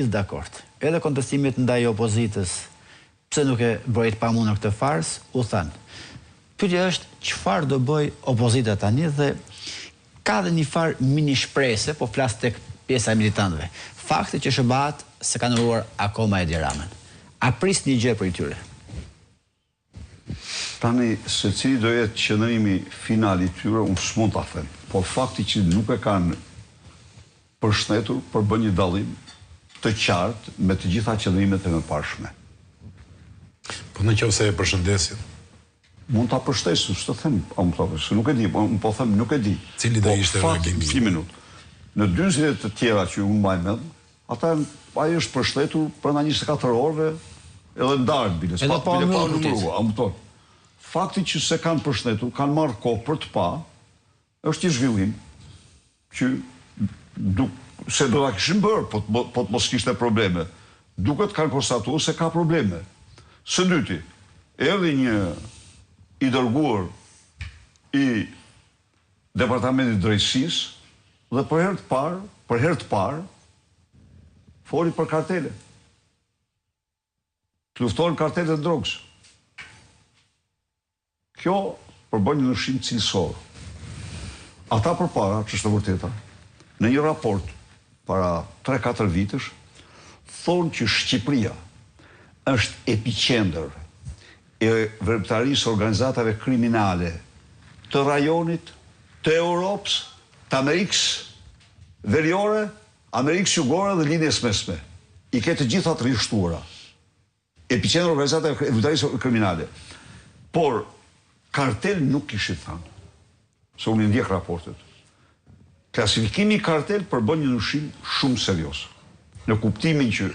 Gjithë dakord. Edhe kontestimet ndaj opozitës pse nuk e bëri të pamundur këtë farsë, u thanë. Pyetja është çfarë do bëjë opozita tani dhe ka dhe një farë mini shprese, po flas tek pjesa e militantëve. Fakti që SHBA-të s'e kanë uruar akoma Edi Ramën. A prisni gjë prej tyre? Tani, se cili do jetë qëndrimi final i tyre, unë s'mund ta them, por fakti që nuk e kanë përshëndetur përbën një dallim të qartë me të gjitha qëndrimet e mëparshme. Po në qoftë se e përshëndesin? Mund ta përshëndesin, s'të them, a më kuptove, se nuk e di, po unë po them nuk e di. Cili do ishte po, reagimi? Një minutë. Në dy zgjedhje të tjera që unë mbaj mend, Ata janë, ai është përshëndetur brenda 24 orëve edhe ndarë bile, edhe pa bile pa numërua, a më kupton? Fakti që s'e kanë përshëndetur, kanë marrë kohë për të pa, është një zhvillim që duk, se do ta kishin bërë, po të, po të mos kishte probleme. Duket kanë konstatuar se ka probleme. Së dyti, erdhi një i dërguar i Departamentit të Drejtësisë dhe për herë të parë, për herë të parë, foli për kartele. Të luftohen kartelet e drogës. Kjo përbën një ndryshim cilësor. Ata përpara, ç'është e vërteta, në një raport para 3-4 vitesh, thonë që Shqipëria është epiqendër e veprimtarisë së organizatave kriminale të rajonit, të Europës, të Amerikës Veriore, Amerikës Jugore dhe Lindjes Mesme. I ke të gjitha të rreshtuara. Epiqendër e organizatave e veprimtarisë kriminale. Por kartel nuk kishin thënë. Se unë i ndjek raportet. Klasifikimi i kartel përbën një ndryshim shumë serioz. Në kuptimin që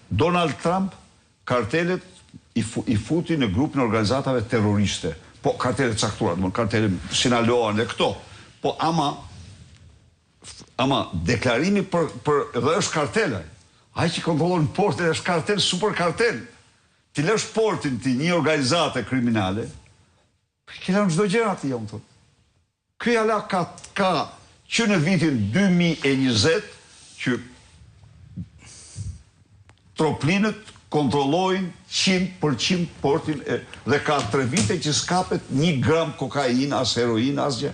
Donald Trump Kartelet i i futi në grupin e organizatave terroriste. Po kartele të caktuara, domethënë kartele Sinaloan e këto. Po ama ama deklarimi për për dhe është kartel ai. Ai që kontrollon portin është kartel, super kartel. T'i lësh portin ti një organizate kriminale, ke lënë çdo gjë atij, unë thotë. Ky ia la ka ka që në vitin 2020 që Troplinët kontrollojnë 100% portin e, dhe ka tre vite që s'kapet një gram kokainë, as heroinë, asgjë.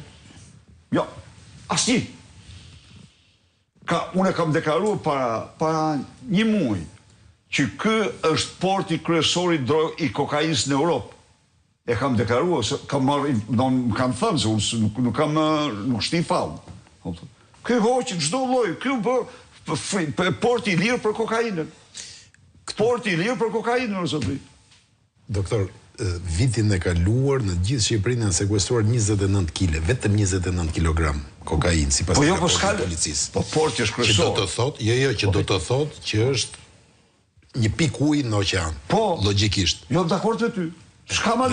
Jo, asnjë. Ka, unë e kam deklaruar para, para një muaj që ky është porti kryesor i, dro, i kokainës në Europë. E kam deklaruar se kam marrë, do më kanë thënë se unë nuk nuk kam nuk shtij fall. Ky hoqi çdo lloj, ky u bë porti i lirë për kokainën. Porti i lirë për kokainën, o zotëri. Doktor, vitin e kaluar në gjithë Shqipërinë janë sekuestruar 29 kile, vetëm 29 kilogram kokainë sipas po jo, po raportit të policisë. Po porti është kryesor. Që do të thotë, jo jo, që do të thotë që është një pikë uji në oqean. Po. Logjikisht. Jo, dakord me ty. S'ka më.